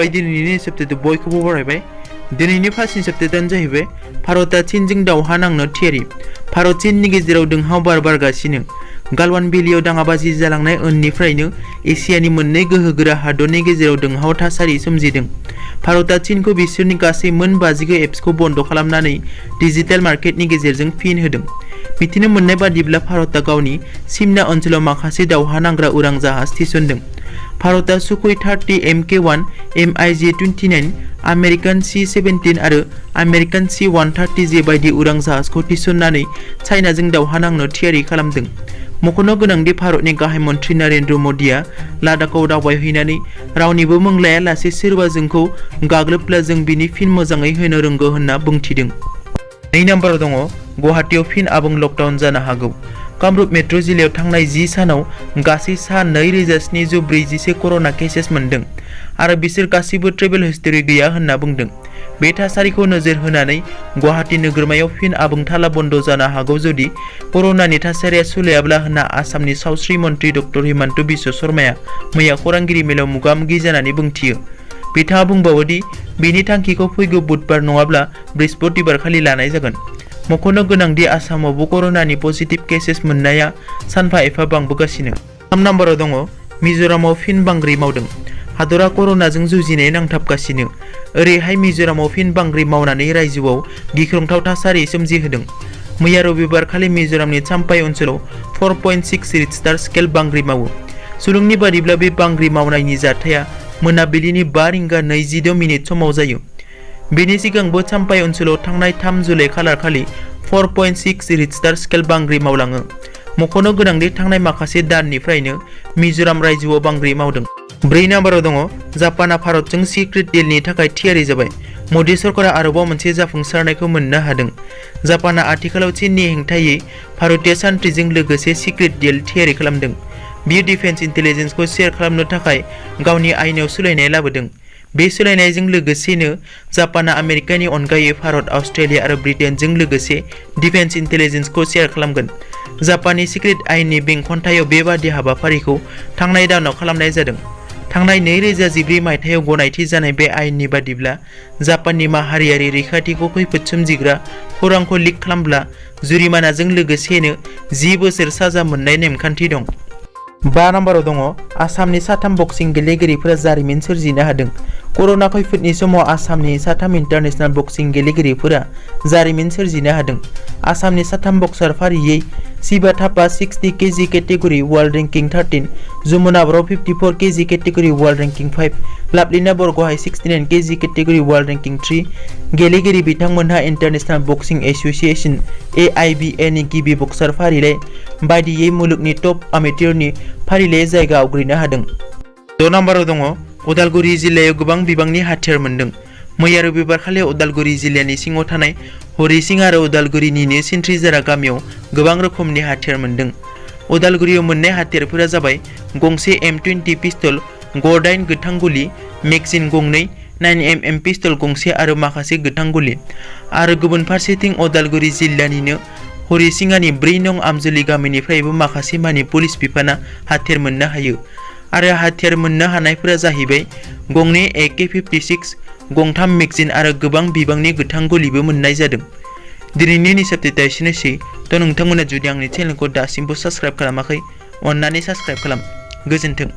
खुलुमबाय दिनैनि सप्तायाव बयखौबो बरायबाय। दिनैनि फार्स्ट सप्तायानो जाहैबाय भारतआ चीनजों दावहा नांनो थियारि। भारत चीननि गेजेराव दोंहाव बार बारगासिनो। गालवान भेलियाव दाङाबाजि जालांनाय उननिफ्रायनो एसियानि मोननै गोहोगोरा हादरनि गेजेराव दोंहाव थासारि सोमजिदों। भारतआ चीनखौ बिसोरनि गासै मोन 50 एप्सखौ बन्द खालामनानै डिजिटेल मार्केटनि गेजेरजों फिन होदों। मिथिनो मोननाय बादिब्ला भारतआ गावनि सिमना ओनसोलाव माखासे दावहा नांग्रा उरां जाहाज थिसनदों। भारतआ Sukhoi 30 MK1, MiG-29, American C-17 आरो आमेरिकान C-130J बायदि उरां जाहाजखौ थिसननानै चाइनाजों दावहा नांनो थियारि खालामदों। मख'नो गोनांदि भारतनि गाहाय मन्थ्रि नरेन्द्र मोदीआ लादाखआव दावबायहैनानै रावनिबो मुं लायालासे सोरबा जोंखौ गाग्लोबब्ला जों बिनि फिन मोजाङै होनो रोंगौ होनना बुंथिदों। 2 नम्बराव दङ गुवाहाटीआव फिन आबुं लकडाउन जानो हागौ। कामरुप मेट्र' जिल्लायाव थांनाय 10 सानाव गासै सा 2746 कर'ना केसेस मोनदों आरो बिसोर गासैबो ट्रेभेल हिस्टरि गैया होनना बुंदों। बे थासारिखौ नोजोर होनानै गुवाहाटी नोगोरमायाव फिन आबुं थाला बन्द जानो हागौ जुदि कर'नानि थासारिया सोलायाब्ला होनना आसामनि सावस्रि मन्थ्रि डक्टर हिमन्त बिश्व शर्माया मैया खौरांगिरि मेलाव मोगा-मोगि जानानै बुंथियो। बिथाङा बुंबावो दि बिनि थांखिखौ फैगौ बुधबार नङाब्ला बृहस्पतिबार खालि लानाय जागोन। मख'नो गोनांदि आसामावबो कर'नानि पजिटिभ केसेस मोननाया सानफा एफा बांबोगासिनो। 3 नम्बराव दङ मिज'रामाव फिन बांग्रि मावदों। हादरा कर'नाजों जुजिनाय नांथाबगासिनो। ओरैहाय मिज'रामाव फिन बांग्रि मावनानै रायजोआव गिख्रंथाव थासारि सोमजिहोदों। मैया रबिबार खालि मिज'रामनि चाम्पाइ ओनसोलाव 4.6 रिक्टार स्केल बांग्रि मावो। सुलुंनि बादिब्ला बे बांग्रि मावनायनि जाथाया मोनाबिलिनि 5 रिंगा 26 मिनिट समाव जायो। बेनि सिगांबो चाम्पाइ ओनसोलाव थांनाय 3 जुलाइ खालार खालि 4.6 रिक्टार स्केल बांग्रि मावलाङो। मख'नो गोनांदि थांनाय माखासे दाननिफ्रायनो मिज'राम रायजोआव बांग्रि मावदों। 4 नम्बराव दङ जापानआ भारतजों सिक्रेट डिलनि थाखाय थियारि जाबाय। मोदी सरकारा आरोबाव मोनसे जाफुंसारनायखौ मोननो हादों। जापानआ आथिखालाव चीननि हेंथायै भारतीय सान्थ्रिजों लोगोसे सिक्रेट डिल थियारि खालामदों। बियो डिफेन्स इन्टेलिजेन्सखौ शेयार खालामनो थाखाय गावनि आयेनाव सोलायनाय लाबोदों। बे सोलायनायजों लोगोसेनो जापानआ आमेरिकानि अनगायै भारत, अस्ट्रेलिया आरो ब्रिटेनजों लोगोसे डिफेन्स इन्टेलिजेन्सखौ शेयार खालामगोन। जापाननि सिक्रेट आयेननि बेंखनथायाव बेबादि हाबाफारिखौ थांनाय दानाव खालामनाय जादों। थांनाय 2014 मायथाइयाव गनायथि जानाय बे आयेननि बादिब्ला जापाननि माहारियारि रैखाथिखौ खैफोद सोमजिग्रा खौरांखौ लिक खालामब्ला जुरिमानाजों लोगोसेनो 10 बोसोर साजा मोननाय नेमखान्थि दं। 5 नम्बराव दङ आसामनि 3 बक्सिं गेलेगिरिफोरा जारिमिन सोरजिनो हादों। कर'ना खैफोदनि समाव आसामनि 3 इन्टारनेशनेल बक्सिं गेलेगिरिफोरा जारिमिन सोरजिनो हादों। आसामनि 3 बक्सार फारियै शिवा थापा 60 केजि केटेगरि वर्ल्ड रेंकिं 13, जमुना बर' 54 केजि केटेगरि वर्ल्ड रेंकिं 5, लाभलिना बरग'हाय 69 केजि केटेगरि वर्ल्ड रेंकिं 3 गेलेगिरि बिथांमोनहा इन्टारनेशनेल बक्सिं एसोसिएशन AIBA नि गिबि बक्सार फारिलाइ बायदियै मुलुगनि टप आमेटियरनि फारिलाइ जायगा आवग्रिनो हादों। 6 नम्बराव दङ उदालगुरि जिल्लायाव गोबां बिबांनि हाथियार मोनदों। मैया रबिबार खालि उदालगुरि जिल्लानि सिङाव थानाय हरिसिं आरो उदालगुरिनिनो सिन्ट्रिजारा गामियाव गोबां रोखोमनि हाथियार मोनदों। उदालगुरियाव मोननाय हाथियारफोरा जाबाय गंसे M20 पिस्तल, ग9 गोथां गुलि, मेगजिन गंनै, 9mm पिस्तल गंसे आरो माखासे गोथां गुलि। आरो गुबुन फारसेथिं उदालगुरि जिल्लानिनो हरिसिङानि 4 नं आमजुलि गामिनिफ्रायबो माखासे मानि पुलिस बिफाना हाथियार मोननो हायो। आरो हाथियार मोननो हानायफोरा जाहैबाय गंनै AK-56, गंथाम मेगजिन आरो गोबां बिबांनि गोथां गुलिबो मोननाय जादों। दिनैनि सप्ताया एसेनोसै। नोंथांमोना जुदि आंनि चेनेलखौ दासिमबो साबस्क्राइब खालामाखै, अन्नानै साबस्क्राइब खालाम। गोजोन्थों।